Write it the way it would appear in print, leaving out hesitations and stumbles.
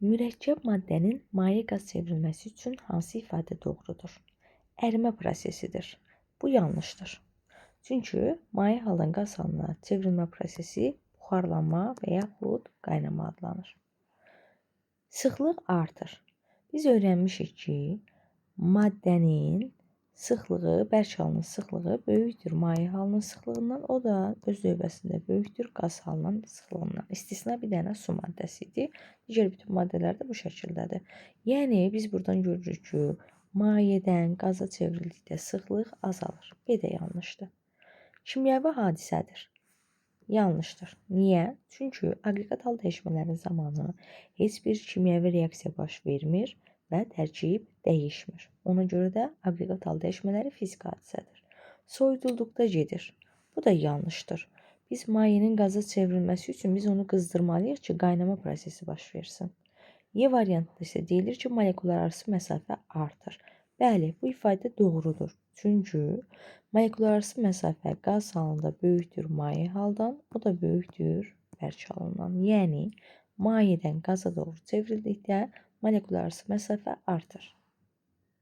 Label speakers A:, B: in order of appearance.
A: Mürəkkəb maddənin maye qaz çevrilməsi üçün hansı ifadə doğrudur? Ərimə prosesidir. Bu yanlışdır. Çünki maye haldan qaz halına çevrilmə prosesi buxarlanma və yaxud qaynama adlanır. Sıxlıq artır. Biz öyrənmişik ki, maddənin sıxlığı, bərk halının sıxlığı böyükdür maye halının sıxlığından, o da öz növbəsində böyükdür qaz halının sıxlığından. İstisna bir dənə su maddəsi idi. Digər bütün maddələr də bu şəkildədir. Yəni biz buradan görürük ki, mayedən qaza çevrildikdə sıxlıq azalır. B də yanlışdır. Kimyəvi hadisədir. Yanlışdır. Niyə? Çünki aqreqat hal dəyişmələri zamanı heç bir kimyəvi reaksiya baş vermir və tərkib dəyişmir. Ona görə də aqreqat hal dəyişmələri fiziki hadisədir. Soyudulduqda gedir. Bu da yanlışdır. Biz mayenin qaza çevrilməsi üçün biz onu qızdırmalıyıq ki, qaynama prosesi baş versin. Y variantında isə deyilir ki, molekullar arası məsafə artır. Bəli, bu ifadə doğrudur. Çünki molekullar arası məsafə qaz halında böyükdür maye haldan, o da böyükdür bərk halından. Yəni mayedən qaza doğru çevrildikdə molekullar arası məsafə artır.